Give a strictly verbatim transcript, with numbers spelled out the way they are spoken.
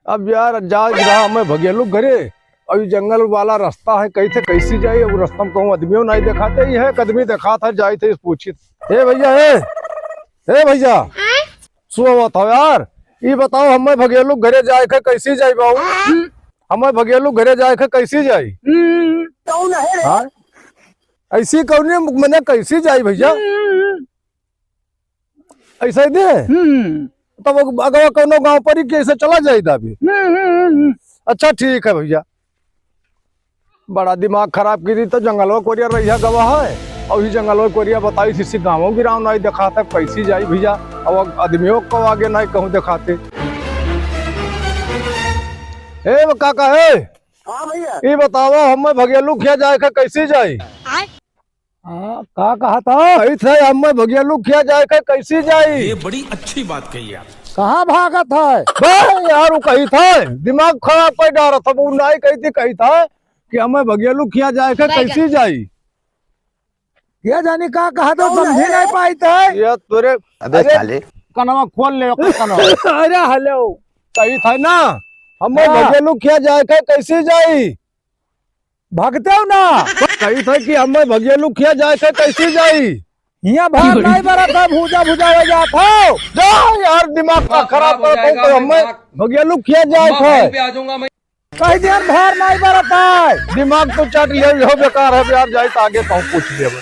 अब यार, जाए के रहा हमें भगेलू के घरे, अउ ई जंगल वाला रस्ता है, कहिथे कैसी जाई? अब रस्ता में कहूँ आदमियों नाहीं देखात है, ई है एक आदमी देखात है, जाइत है, पूछित। ए भइया, ए, ए भइया, सुनत हो यार, ई बताओ, हमें भगेलू के घरे जाए के कैसी जाई बाबू? हमें भगेलू के घरे जाए के कैसी जाई? हम्म, कौन है रे? हाँ? ऐसी कौन, मने कैसी जाई भइया? हम्म। ऐसे ही दे? हम्म। तब अग-, अगवा कौनो गाँव परी के ऐसे चला जाई दाबी। हम्म, हम्म, हम्म। अच्छा, ठीक है भइया। बड़ा दिमाग खराब की दी, तो जंगलवा कोरिया रहिया गवा है, अउ ई जंगलवा कोरिया बताई थी, इसी गाँव गिराव नाहीं देखात है, कैसी जाई भइया? अब आदमियों को आगे नाहीं कहूँ देखाते। ए वो काका, ए, हाँ भइया। ई बतावा, हमें भगेलू खिया जाए के कैसी जाई? हाँ, का कहत है? कहित है, हमें भगेलू खिया जाए के कैसी जाई? ये बड़ी अच्छी बात कही आप। कहाँ भागत है? बे यार, वो कहित है, दिमाग खराब कर डारत है, वो नाहीं कहित है, कहित है कि हमें भगेलू खिया जाए के बैगन। कैसी जाई? ये जानी का कहत है, समझी नाहीं पाइत है। ये तोरे, अबे अरे, साले। कनवा खोल ले ओकर कनवा। अरे हेलो। कहित है ना, हमें हाँ। भगेलू खिया जाए के कैसी जाई? भगतेउ ना। कहित है कि हमें भगेलू खिया जाए के कैसी जाई? हियाँ भार नाहीं बरत है, भूजा भुजावे जात हो। जा यार, दिमाग का खराब करत हो, हमें भगेलू खिया जाए के। कहि दिया भार नाहीं बरत है। दिमाग तो चाट लिया, यहो बेकार है यार, जाइत आगे कहूँ पूछ लेब।